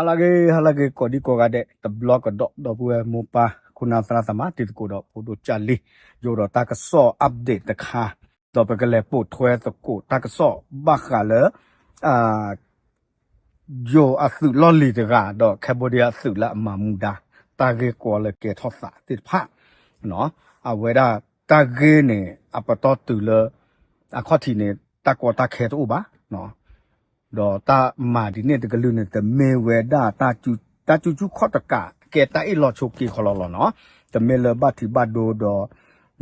ဟါလၢအဂ့ၤ ဟါလၢအဂ့ၤ ကိးဒံကိးဂၤဒဲး တဘျီကဒီး ဒီပုၢ်ဝဲၢ်မိၢ်ပၢ် ခိၣ်နၢ်သရၣ်သမါ တံၤသကိးဒီးဖိဒိၣ်ကၢ်လံ, ယအိၣ်ဒီးတၢ်ကစီၣ် update တခါ, ဒီးပကလဲၤပိာ်ထွဲသကိးတၢ်ကစီၣ်ဘၣ်ဃးလၢ ယိၤအသုးလီၢ်လံၤတဂၤ ဒီး Cambodia အသုးလၢအမၤမူဒါ တၢ်ဂ့ၢ်ကီလၢကဲထီၣ်သးသ့ၣ်တဖၣ် အဝဲဒၣ်တၢ်ဂ့ၢ်န့ၣ် အပတီၢ်တုၤလၢ အခီၣ်ထံးန့ၣ် တၢ်ကီတၢ်ခဲတအိၣ်ဘၣ်, ဒီးတၢ်မၤဒ်န့ၣ်တကလုာ်န့ၣ် တမ့ၢ်ဝဲဒၣ် တၢ်ကူကူခီၣ်တကး ကဲတၢ်အ့ၣ်လိာ်ဆိးက့ခီလီၤလီၤနီၤ, တမ့ၢ်လၢဘၣ်ထံးဘၣ်ဒိဒီး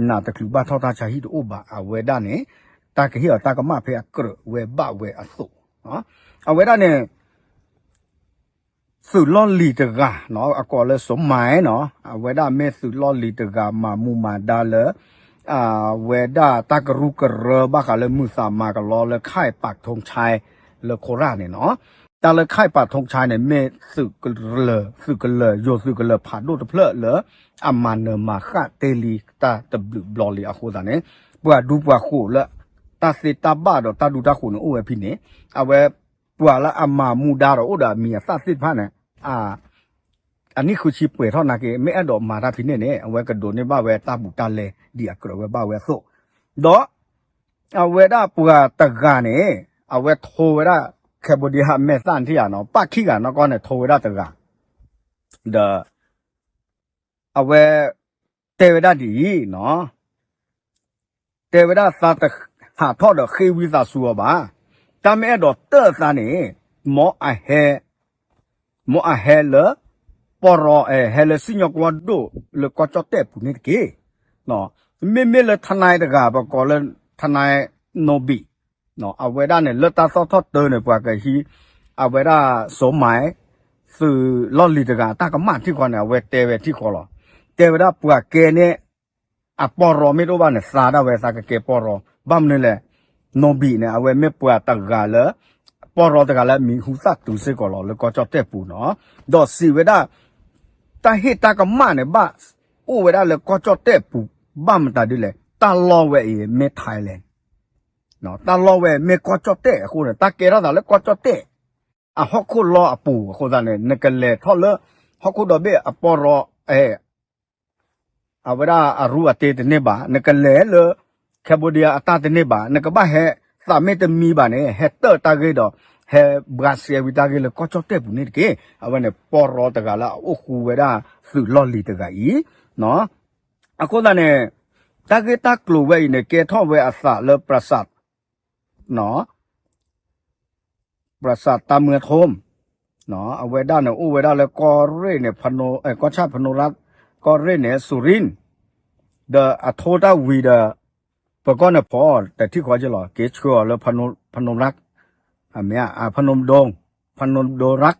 နးတချုးဘၣ်ထီၣ်တၢ်ဆါဟံၣ်တအိၣ်ဘၣ်, အဝဲဒၣ်န့ၣ် တၢ်ကဟ့ၣ်အီၤတၢ်ကမၣ်ဖဲအကြၢးဝဲဘၣ်ဝဲအသိး, အဝဲဒၣ်န့ၣ် သုးလီၢ်လံၤတဂၤနီၤ အကိးလၢ စိမၢ်နီၤ အဝဲဒၣ်မ့ၢ်သုးလီၢ်လံၤတဂၤ မၤမူမၤဒါလၢ အဝဲဒၣ်တၢ်ကရူၢ်ကရၢဘၣ်ဃးလၢမုၢ်သးမၤကလီလၢ ခဲၣ်ပးထိဆဲ လၢခိရၣ်န့ၣ်နီၤ, တၢ်လၢခဲၣ်ပးထိဆဲ န့ၣ် မ့ၢ်သုးကလၢၤ သုးကလၢၤ ယိၤသုးကလၢၤဖးဒိၣ်တဖျၢၣ်လၢ အမၤနၢၤမၤဃၣ်တ့ၢ်လံတၢ်တဘျုးဘျီလံအဃိသတးန့ၣ် ပှၤဒူပှၤဃိးလၢ တၢ်သ့တၢ်ဘၣ်ဒီးတၢ်ဒူတၢ်ဃိးန့ၣ်အိၣ်ဝဲဖဲန့ၣ် အဝဲ ပှၤလၢအမၤမူဒါဒီးအိၣ်ဒီးအမံၤအသၣ်သ့ၣ်တဖၣ်န့ၣ် အနံၣ်ဃုဆံပှဲၤထီၣ်နာ်က့ မ့ၢ်အဲၣ်ဒိးမၤတၢ်ဖဲန့ၣ်န့ၣ် အဝဲကဒိးန့ၢ်ဘၣ်ဝဲတၢ်ဘူးတၢ်လဲ ဒ်အကြၢးဝဲဘၣ်ဝဲအသိး, ဒီး အဝဲဒၣ်ပှၤတဂၤန့ၣ် အဝဲထိဝဲဒၣ် Cambodia အမဲာ်သၣ်န့ၣ်ထံၣ်ဧါနီၤ ပၣ်ခံဂၤနီၢ်ကီၢ်န့ၣ် ထိဝဲဒၣ်တဂၤ ဒီး အဝဲ တဲဝဲဒၣ်ဒ်အံၤနီၤ တဲဝဲဒၣ်သးတဟးထီၣ်ဒီးဃ့ဝံသးစူၤအီၤဘၣ်, တၢ်မ့ၢ်အဲၣ်ဒိးတၢၢ်သးန့ၣ် မ်အဟဲ မ်အဟဲလၢ ပီၢ်ရီ ဟဲလၢစံၣ်ညီၣ်ကွီၢ်ဒိၣ်လၢကီၢ်ကၠီၣ်တဲၣ်ပူၤန့ၣ်တက့ၢ်. မ့မ့ၢ်လၢထနၢၤတဂၤ ပကိးလၢ ထနၢၤနီၣ်ဘံၣ် အဝဲဒၣ်န့ၣ် လၢတၢ်သီၣ်ထီၣ်တၢန့ၣ် ပှၤကဟံး အဝဲဒၣ်စိမၢ် သုးလီၢ်လံၤတဂၤ တၢ်ကမၣ်ထံၣ်ဃီန့ၣ် အဝဲတဲဝဲထံၣ်ဃီလီၤ. တဲဝဲဒၣ်ပှၤကဲန့ၣ် အပီၢ်ရီမ့ၢ်တအိၣ်ဘၣ်န့ၣ် သးဒၣ်ဝဲသးကကဲပီၢ်ရီ ဘၣ်မနုၤလဲၣ် နီၣ်ဘံၣ်န့ၣ် အဝဲမ့ၢ်ပှၤတဂၤလၢ ပီၢ်ရီတဂၤလၢအမံၤဟူသၣ်တုၤစ့ၢ်ကီးလီၤ လၢကီၢ်ကၠီၣ်တဲၣ်ပူၤနီၤ. ဒီးစံးဝဲဒၣ် တၢ်ဟ့ၣ်တၢ်ကမၣ်န့ၣ် ဘၣ်အိၣ်ဝဲဒၣ်လၢကီၢ်ကၠီၣ်တဲၣ်ပူၤ ဘၣ်မတၤဒ်လဲၣ် တၢ်လီၢ်ဝဲအံၤမ့ၢ် Thailand တၢ်လီၢ်ဝဲမ့ၢ်ကီၢ်ကၠီၣ်တဲၣ်အဃိန့ၣ် တၢ်ကဲထီၣ်သးလၢကီၢ်ကၠီၣ်တဲၣ် အဟီၣ်ခိၣ်လီၢ်အပူၤအဃိသတးန့ၣ် နကလဲၤထီၣ်လၢ ဟီၣ်ခိၣ်ဒီဘ့ၣ်အပီၢ်ရီ အဝဲဒၣ်အရူအတ့တန့ၢ်ဘၣ်, နကလဲၤလၢ Cambodia အတၢ်တန့ၢ်ဘၣ်, နကဘၣ်ဟဲ သးမ့ၢ်တမံဘၣ်န့ၣ် ဟဲတၢၣ်တၢ်ဂ့ၢ်ဒီး ဟဲဘှါစဲဝံၤတၢ်ဂ့ၢ်လၢကီၢ်ကၠီၣ်တဲၣ်ပူၤန့ၣ်တက့ၢ်. အဝဲန့ၣ် ပီၢ်ရီတဂၤလၢအအိၣ်ဃူဝဲဒၣ်သုးလီၢ်လံၤတဂၤအံၤ အဃိသတးန့ၣ် တၢ်ဂ့ၢ်တၢ်ကျိၤဝဲအံၤန့ၣ် ကဲထီၣ်ဝဲအသးလၢ ပြၤစး ပြၤစးတၢ်မၢထိ အဝဲဒၣ်န့ၣ် အိၣ်ဝဲဒၣ်လၢကီၢ်ရ့ၣ်န့ၣ် ကီၢ်ဆၣ်ဖနိရၣ်, ကီၢ်ရ့ၣ်န့ၣ် စူရ့ၣ်, ဒီးအထိတၢ်ဝံၤဒီး ပကီၢ်န့ၣ်ဖီတထံၣ်ဃီက့လီၤ က့ၤဆှၢအီၤလၢ ဖနိရၣ်, ဖနိဒိ, ဖနိဒိရၣ်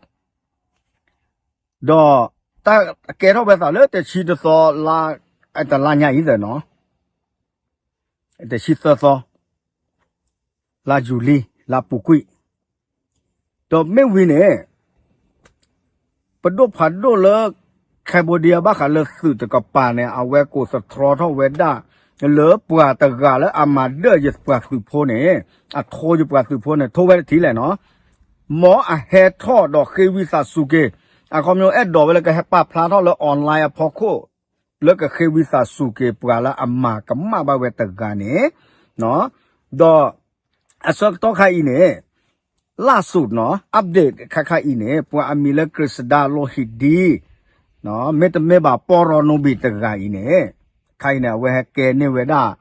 ဒီးတၢ်ကဲထီၣ်ဝဲသးလၢတဆံတသီလါ, တလါညါအံၤသနီၤ, တဆံသၢသီ, လါယူၤလံ, လါပူၤကွံာ်, ဒီးမ့ၢ်ဝံၤန့ၣ် ပဒိၣ်ဖးဒိၣ်လၢ Cambodia ဘၣ်ဃးလၢသုးတကပၤန့ၣ် အဝဲကိးသတြီထီၣ်ဝဲဒၣ် လၢပှၤတဂၤလၢအမၤဒၢၣ်ယပှၤသုးဖိန့ၣ် အထိယပှၤသုးဖိန့ၣ် ထိဝဲတထံၣ်လဲၣ်နီၤ, မ်အဟဲထီၣ်ဒီးဃ့ဝံသးစူၤက့ၤ, အခီပညီအဲၣ်ဒိးဝဲလၢကဟဲပာ်ဖျါထီၣ်လၢ online အဖီခိၣ် လၢကဃ့ဝံသးစူၤက့ၤပှၤလၢအမၤကမၣ်ဘၣ်ဝဲတဂၤန့ၣ်, ဒီး အဆၢကတီၢ်ခါအံၤန့ၣ် လၢ်စူးနီၤ update ခါခါအံၤန့ၣ် ပှၤအမံၤလၢ ကရံးစဒါ လိဟံးဒံ မ့တမ့ၢ်ဘၣ် ပီၢ်ရီနီၣ်ဘံၣ်တဂၤအံၤန့ၣ် ခါအံၤန့ၣ် အဝဲဟဲကဲန့ၢ်ဝဲဒၣ်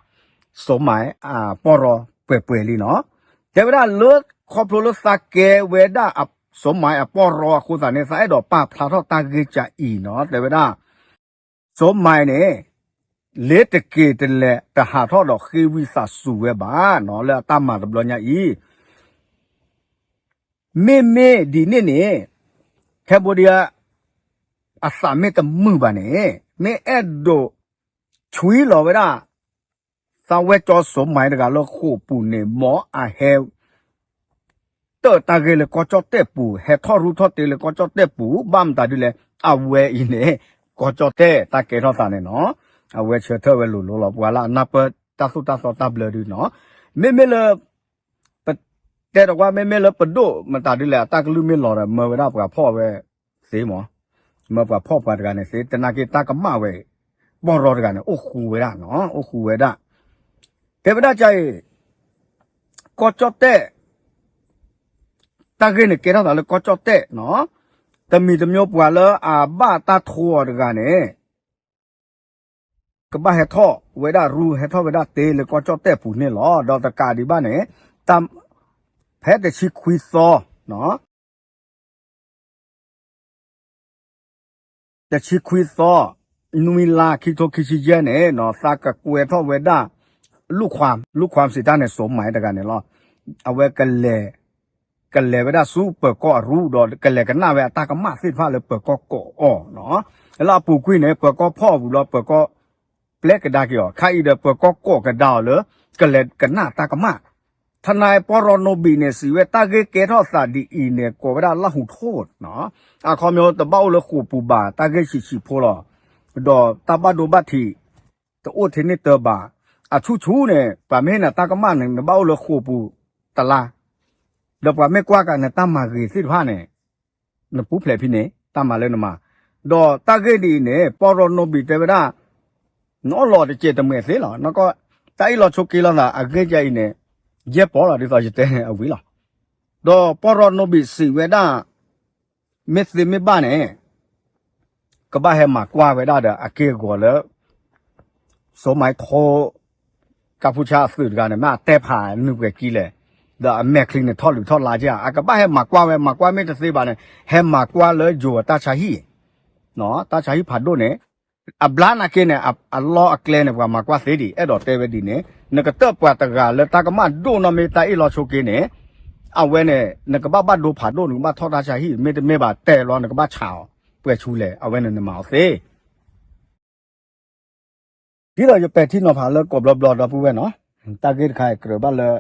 စိမၢ် ပှဲၤပှဲၤလံနီၤ, တဲဝဲဒၣ်လၢ ခီဖျိလၢသးကဲဝဲဒၣ် စိမၢ်အပီၢ်ရီအဃိသတးန့ၣ် သးအဲၣ်ဒိးပာ်ဖျါထီၣ်တၢ်ဂ့ၢ်ကၢ်အံၤနီၤ တဲဝဲဒၣ် စိမၢ်န့ၣ် လ့တက့ၤတလဲၤတဟးထီၣ်ဒီးဃ့ဝံသးစူၤဝဲဘၣ်နီၤ လၢအတၢ်မၤတဘျီညါအံၤ မ့မ့ၢ်ဒ်န့ၣ်န့ၣ် Cambodia အသးမ့ၢ်တမုာ်ဘၣ်န့ၣ် မ့ၢ်အဲၣ်ဒိး ဆွံလီၤဝဲဒၣ် သးဝဲၢ်ကၠီစိမၢ်တဂၤလၢဃိာ်ပူၤန့ၣ် မ်အဟဲ တၢ်တၢ်ဂ့ၢ်လၢကီၢ်ကၠီၣ်တဲၣ်ပူၤ ဟဲထီၣ်ရူၢ်ထီၣ်တ့လၢကီၢ်ကၠီၣ်တဲၣ်ပူၤ ဘၣ်မတၤဒ်လဲၣ် အဝဲအံၤန့ၣ် ကီၢ်ကၠီၣ်တဲၣ်တၢ်ကဲထီၣ်သးန့ၣ်နီၤ အဝဲဆၢထၢၣ်ဝဲလိၤလိၤလီၤ ပှၤလၢအနၢ်ပၢၢ်တၢ်သိၣ်တၢ်သီတၢ်ဘျၢဒုနီၤ မ့မ့ၢ်လၢ ပတဲတကွၢ် မ့မ့ၢ်လၢပဒိၣ်မတၤဒ်လဲၣ် အတၢ်ကလုၢ်မ့ၢ်လီၤဒီး မၢဝဲဒၣ်ပှၤဖီၣ်ဝဲ သ့မး, မၢပှၤဖီၣ်ပှၤတဂၤန့ၣ်သ့, သနာ်က့တၢ်ကမၣ်ဝဲ, ပီၢ်ရီတဂၤန့ၣ် အိၣ်ဃူဝဲဒၣ်နီၤ, အိၣ်ဃူဝဲဒၣ်, တဲဝဲဒၣ်ကအံၤ, ကီၢ်ကၠီၣ်တဲၣ်, တၢ်ဂ့ၢ်န့ၣ်ကဲထီၣ်သးလၢကီၢ်ကၠီၣ်တဲၣ်နီၤ, တမံၤတမံၤပှၤလၢအဘၣ်တၢ်ထိအီၤတဂၤန့ၣ် ကဘၣ်ဟဲထီၣ်ဝဲဒၣ်ရူ ဟဲထီၣ်ဝဲဒၣ်တ့လၢကီၢ်ကၠီၣ်တဲၣ်ပူၤန့ၣ်လီၤ. ဒီးတကးဒံးဘၣ်န့ၣ်, တၢ်, ဖဲတဆံခွံသီ, တဆံခွံသီ, နွံလါ ခံထိခံဆံယဲၢ်န့ၣ် သးကကွဲးထီၣ်ဝဲဒၣ် လူ့ခွမ်, လူ့ခွမ်စံးတၢ်န့ၣ် စိၤမၤတဂၤန့ၣ်လီၤ. အဝဲ ကလဲၤဝဲဒၣ်ဆူပၢၤကီၢ်အရူ ဒီးကလဲၤကနၣ်ဝဲအတၢ်ကမၣ်သ့ၣ်တဖၣ်လၢပၢၤကီၢ်ကိးအီၤနီၤ. လၢအပူၤကွံာ်န့ၣ် ပၢၤကီၢ်ဖီၣ်အပူၤဒီး ပၢၤကီၢ်ပျဲကဒါက့ၤအီၤ, ခါအံၤဒီးပၢၤကီၢ်ကိးကဒါအီၤလၢ ကလဲၤကနၣ်တၢ်ကမၣ်. ထနၢ်ပီၢ်ရီနိဘံးန့ၣ် စံးဝဲတၢ်ဂ့ၢ်ကဲထီၣ်သးဒ်အံၤန့ၣ် ကိးဝဲဒၣ်လၢဟူးထိၣ်နီၤ. အခီပညီတဘၣ်အိၣ်လၢဃိာ်ပူၤဘၣ်, တၢ်ဂ့ၢ်ဆံးဆံးဖိလီၤ. ဒီးတၢ်ဘၣ်ဒိဘၣ်ထံး တအိၣ်ထဲန့ၣ်တၢ်ဘၣ်. အဆူၣ်ဆူၣ်န့ၣ် ပှၤမ့ၢ်ဟ့ၣ်နၤတၢ်ကမၣ်န့ၣ် နဘၣ်အိၣ်လၢဃိာ်ပူၤတလါ, ဒီးပှၤမ့ၢ်ကွၢ်ကနတၢ်မၤဂ့ၤသ့ၣ်တဖၣ်န့ၣ် နပူၤဖျဲးဖဲန့ၣ် တၢ်မၤလၢနမၤ. ဒီးတၢ်ဂ့ၢ်ဒ်အံၤန့ၣ် ပီၢ်ရီနိဘံးတဲဝဲဒၣ်, နအီၣ်လီၤတစဲးတမှဲးသ့လီၤ. နကီၢ် တၢ်အ့ၣ်လိာ်ဆိးက့လိာ်သးအဂ့ၢ်ကဲအံၤန့ၣ် ယဲၢ်ပီၢ်လီၤ ဒ်သိးယတဲအဝံၤလီၤ. ဒီးပီၢ်ရီနိဘံးစံးဝဲဒၣ် မ့ၢ်သ့မ့ၢ်ဘၣ်န့ၣ် ကဘၣ်ဟဲမၤကွၢ်ဝဲဒၣ်ဒီးအက့ၢ်အဂီၤလၢ စိၤမၤထိၣ် ကၢ်ဖူဆါအသုးတဂၤန့ၣ် မ့ၢ်အတဲဖးနုာ်ပှဲၤကံလဲၣ်, ဒီးအမဲာ်ချံန့ၣ်ထီၣ်လုၢ်ထီၣ်လါကဲဧါ, အကဘၣ်ဟဲမၤကွၢ်ဝဲ, မၤကွၢ်မ့ၢ်တသ့ဘၣ်န့ၣ် ဟဲမၤကွၢ်လၢယိၤအတၢ်ဆါဟံၣ်, တၢ်ဆါဟံၣ်ဖးဒိၣ်န့ၣ်, အဘျါနာ်က့န့ၣ် အလီၢ်အကျဲန့ၣ် ပှၤမၤကွၢ်သ့ဒံး, အဲၣ်ဒိးတဲဝဲဒ်န့ၣ်, နကတၢၢ်ပှၤတဂၤလၢတၢ်ကမၣ်ဒိၣ်နီၢ်မ့ၢ်တၢ်အ့ၣ်လိာ်ဆိးက့န့ၣ်, အဝဲန့ၣ် နကဘၣ်ဘၣ်ဒိဖးဒိၣ် နကဘၣ်ထီၣ်တၢ်ဆါဟံၣ်, မ့တမ့ၢ်ဘၣ်တဲလီၤ နကဘၣ်ဆးအီၤ, ပှဲၤဆူလဲၣ်, အဝဲန့ၣ်နမၤအီၤသ့ ဒ်သိးယပဲာ်ထံနီၤဖးလၢကိးဘျီဘျီဒီပုၢ်ဝဲၢ်နီၤ, တၢ်ဂ့ၢ်တခါအံၤကြၢးဘၣ်လၢ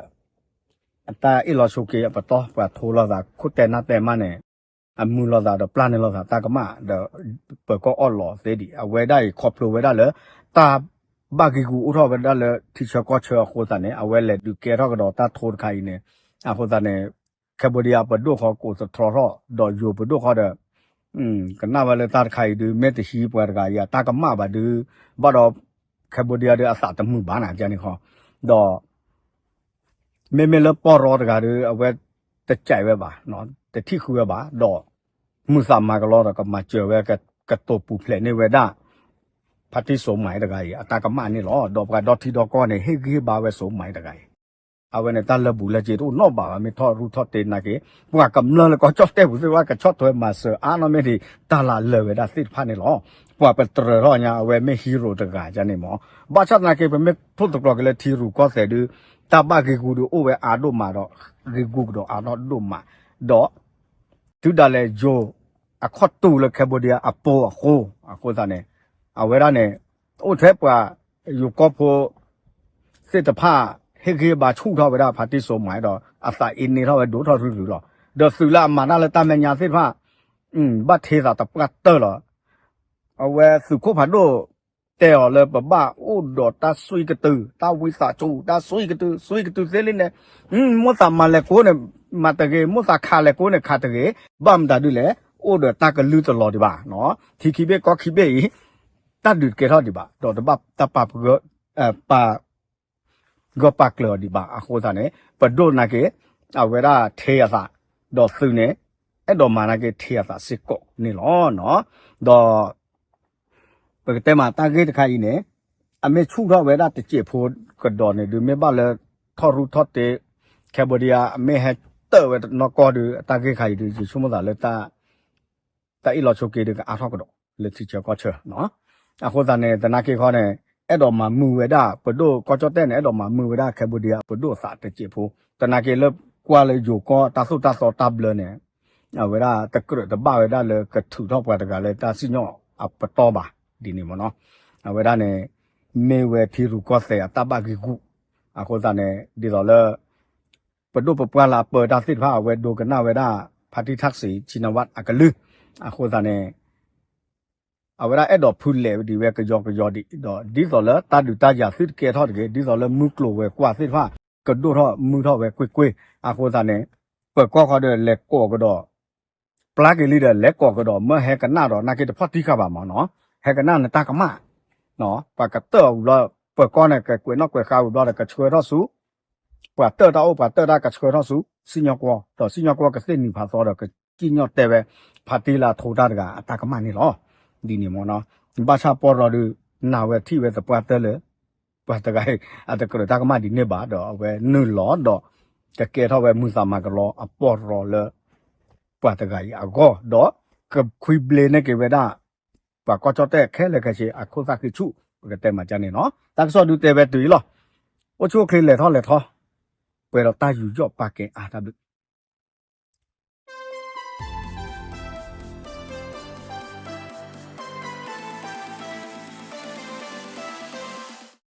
အတၢ်အ့ၣ်လိာ်ဆိးက့အပတီၢ် ပှၤထိလိာ်သးခိၣ်တဲနၢ်တဲမးန့ၣ်, အမုာ်လိာ်သးဒီးပျၢ်န့ၢ်လိာ်သးတၢ်ကမၣ်ဒီး ပၢၤကီၢ်အီၣ်လီၤသ့ဒံး, အဝဲဒၣ်အံၤခီဖျိဝဲဒၣ်လၢ တၢ်ဘၣ်ဂ့ၢ်ဂူၤအိၣ်ထီၣ်ဝဲဒၣ်လၢထံဆၢကီၢ်ဆၢအဃိသတးန့ၣ် အဝဲလဲၤဒုးကဲထီၣ်ကဒီးတၢ်ထိတခါအံၤန့ၣ်, အဃိသတးန့ၣ် Cambodia ပဒိၣ်ဃီကိးသတြီထီၣ် ဒီးယိၤပဒိၣ်ဃီဒီး ကနၣ်ဝဲလၢတၢ်တခါအံၤဒုး မ့ၢ်တဟံးပှၤတဂၤအံၤအတၢ်ကမၣ်ဘၣ်ဒုး, ဘၣ်ဒီး Cambodia ဒုးအသးတမုာ်ဘၣ်နၤန့ၣ်ဃီ, ဒီး မ့မ့ၢ်လၢပီၢ်ရီတဂၤဒီး အဝဲတကးဝဲဘၣ်, တထံၣ်ဃုဝဲဘၣ်, ဒီးမုာ်သးမၤကလီဒီးကမၤစၢၤဝဲ ကတိၤပူၤဖျဲးန့ၢ်ဝဲဒၣ် ဖါတံၢ်စိၤမၤတဂၤအံၤ အတၢ်ကမၣ်န့ၣ်လီၤ. ဒီးပှၤဒီထံဒီကီၢ်န့ၣ် ဟ့ၣ်ဂံၢ်ဟ့ၣ်ဘါဝဲစိၤမၤတဂၤအံၤ အဝဲန့ၣ်တၢ်လၢာ်ဘူၣ်လၢာ်စ့ၤတအိၣ်နီတဘျီဘၣ်, မ့ၢ်ထီၣ်ရူၢ်ထီၣ်တ့နာ်က့, ပှၤကမျၢၢ်လၢကီၢ်ကၠီၣ်တဲၣ်ပူၤသ့ၣ်တဖၣ် ကဆီၣ်ထွဲမၤစၢၤအါနီၢ်မ့ၢ်ဒံး တၢ်လၢာ်လၢာ်ဝဲဒၣ်သ့ၣ်တဖၣ်န့ၣ်လီၤ. ပှၤပတြၢၤထီၣ်ညါ အဝဲမ့ၢ် hero တဂၤန့ၣ်မး, ဘၣ်ဆၣ်သနာ်က့ ပမ့ၢ်ထိၣ်သတြီၤက့ၤလၢထံရူၢ်ကီၢ်သဲးဒုး တၢ်ဘၣ်ဂ့ၢ်ဂူၤဒုးအိၣ်ဝဲအါဒိၣ်မးဒီး ဂ့ၢ်ဂူၤကဒီးအါထီၣ်ဒိၣ်မး, ဒီး တုၤဒၣ်လဲာ်ယိၤအခီၣ်တူာ်လၢ Cambodia အပူၤအဃိ, အဃိသတးန့ၣ် အဝဲဒၣ်န့ၣ် အိၣ်ထဲပှၤယိၤကီၢ်ဖိသ့ၣ်တဖၣ် ဟ့ၣ်ဂံၢ်ဟ့ၣ်ဘါဆူၣ်ထီၣ်ဝဲဒၣ်ဖါတံၢ်စိၤမၤဒီး အသးအ့န့ထီၣ်ဝဲဒိၣ်ထီၣ်ရုၢ်ရုၢ်လီၤ. ဒီးသုးလၢအမၤတၢ်လၢတၢ်မဲာ်ညါသ့ၣ်တဖၣ် ဘၣ်ထ့သးတပှၢ်တၢၢ်လီၤ. အဝဲသုးခိၣ်ဖးဒိၣ်တဲအီၤလၢပဘၣ်အိၣ်ဒီးတၢ်စွံကတုာ်, တၢ်ဝံသးစူၤ, တၢ်စွံကတုာ်, စွံကတုာ်သ့လံန့ၣ်, မိၣ်သးမၤလဲၤကိးန့ၣ် မၤတဂ့ၤ, မိၣ်သးခးလဲၤကိးန့ၣ်ခးတဂ့ၤ, ဘၣ်မတၤဒုလဲၣ်, အိၣ်ဒီးတၢ်ကလုၢ်တလီၤဒံးဘၣ်, ထံခံဘ့ၣ်ကီၢ်ခံဘ့ၣ်အံၤ တၢ်ဒုးတကဲထီၣ်ဒံးဘၣ်, ဒီးတဘၣ်တၢ်ပာ်ပဂၢၢ် ပာ် ဂၢၢ်ပာ်ကျၢၤအီၤဒံးဘၣ်အဃိသတးန့ၣ် ပဒိၣ်နာ်က့ အဝဲဒၣ်ထ့အသး, ဒီးသုးန့ၣ် အဲၣ်ဒိးမၤနာ်က့ထ့အသးစ့ၢ်ကီးန့ၣ်လီၤ. ဒီး ပကတဲမးတၢ်ဂ့ၢ်တခါအံၤန့ၣ် အမ့ၢ်ဆူၣ်ထီၣ်ဝဲဒၣ်တစဲးဖိကဒီးန့ၣ်ဒုး မ့ၢ်ဘၣ်လၢထီၣ်ရူၢ်ထီၣ်တ့ Cambodia အမ့ၢ်ဟဲတၢၢ်ဝဲနီၢ်ကီၢ်ဒုး အတၢ်ဂ့ၢ်တခါအံၤဒုး ယဆိကမိၣ်သးလၢ တၢ်အ့ၣ်လိာ်ဆိးက့ဒုးကအါထီၣ်ကဒီးလၢထံဆၢကီၢ်ဆၢ. အဃိသတးန့ၣ် သနာ်က့ခီန့ၣ် အဲၣ်ဒိးမၤမုာ်ဝဲဒၣ် ပဒိၣ်ကီၢ်ကၠီၣ်တဲၣ်န့ၣ် အဲၣ်ဒိးမၤမုာ်ဝဲဒၣ် Cambodia ပဒိၣ်အသးတစဲးဖိ, သနာ်က့လၢကွၢ်လၢယိၤကီၢ်တၢ်သိၣ်တၢ်သီတၢ်ဘျၢန့ၣ် အဝဲဒၣ်တကြၢးတဘၣ်ဝဲဒၣ်လၢကထုးထီၣ်ပှၤတဂၤလၢတၢ်စံၣ်ညီၣ်အပတီၢ်ဘၣ်ဒ်န့ၣ်မ့ၢ်နီၤ. အဝဲဒၣ်န့ၣ် မ့ၢ်ဝဲထံရူၢ်ကီၢ်သဲးအတၢ်ဘၣ်ဂံၢ်ဂူာ်, အဃိသတးန့ၣ် ဒ်သိးလၢ ပဒိၣ်ပပှၢ်လၢအပၢတၢ်သ့ၣ်တဖၣ် အဝဲဒိကနၣ်ဝဲဒၣ် ဖါတံၢ်ထၣ်စံး ဆံနဝၣ်အကလုၢ်, အဃိသတးန့ၣ် အဝဲဒၣ်အဲၣ်ဒိးဖုလဲၣ်ဒံးဝဲကယီကယီဒံး ဒီးဒ်သိးလၢတၢ်ဒုးတၢ်ယၤသုတကဲထီၣ်တဂ့ၤ, ဒ်သိးလၢမုၢ်ကျိၤဝဲၤကွာ်သ့ၣ်တဖၣ် ကဒိၣ်ထီၣ်မုၢ်ထီၣ်ဝဲကွ့ၢ်ကွ့ၢ်, အဃိသတးန့ၣ် ပၢၤကီၢ်ခီဒီးလဲၤကိးကဒီး ပျၢ်က့ၤလံဒီး လဲၤကိးကဒီး မၢဟဲကနၣ်ဒီး နာ်က့တဖီၣ်တံၢ်ဃာ်ဘၣ်မးနီၤ, ဟဲကနၣ်နတၢ်ကမၣ်, ပှၤကတၢၢ်အီၤဝံၤဘျီ ပၢၤကီၢ်န့ၣ် ကကွဲးနီၣ်ကွဲးဃါဝံၤဘျီဒီး ကဆှၢထီၣ်ဆူ ပှၤတၢၢ်တၢ်အိၣ် ပှၤတၢၢ်တၢ်ကဆှၢထီၣ်ဆူ စံၣ်ညီၣ်ကွီၢ် ဒီးစံၣ်ညီၣ်ကွီၢ်ကသ့ၣ်နံၤဖးသီဒီး ကစံၣ်ညီၣ်တဲဝဲ ဖါတံၢ်လၢအထိတၢ်တဂၤအတၢ်ကမၣ်န့ၣ်လီၤ. ဒ်န့ၣ်မ့ၢ်နီၤ, ဘၣ်ဆၣ်ပီၢ်ရီဒုး နာ်ဝဲထံၣ်ဝဲသပှၢ်တၢၢ်လၢ ပှၤတဂၤအံၤ အတကြၢးတၢ်ကမၣ်ဒ်န့ၣ်ဘၣ်ဒီး အဝဲနုာ်လီၤဒီး ကကဲထီၣ်ဝဲမုၢ်သးမၤကလီအပီၢ်ရီလၢ ပှၤတဂၤအံၤအဂီၢ် ဒီးကခွံဘျ့န့ၢ်က့ၤဝဲဒၣ် ပှၤကီၢ်ကၠီၣ်တဲၣ်ခဲလၢာ်ခဲဆ့အခိၣ်သၣ်ဃံဆူၣ် ပကတဲမးကန့ၣ်နီၤ. တၢ်ကစီၣ်ဒုးတဲဝဲတုၤအံၤလီၤ. အိၣ်ဆူၣ်အိၣ်ချ့လဲၤထီၣ်လဲၤထီ ပှဲၤဒီးတၢ်ယူးယီၣ်ပာ်ကဲအါတၢ်ဘျုး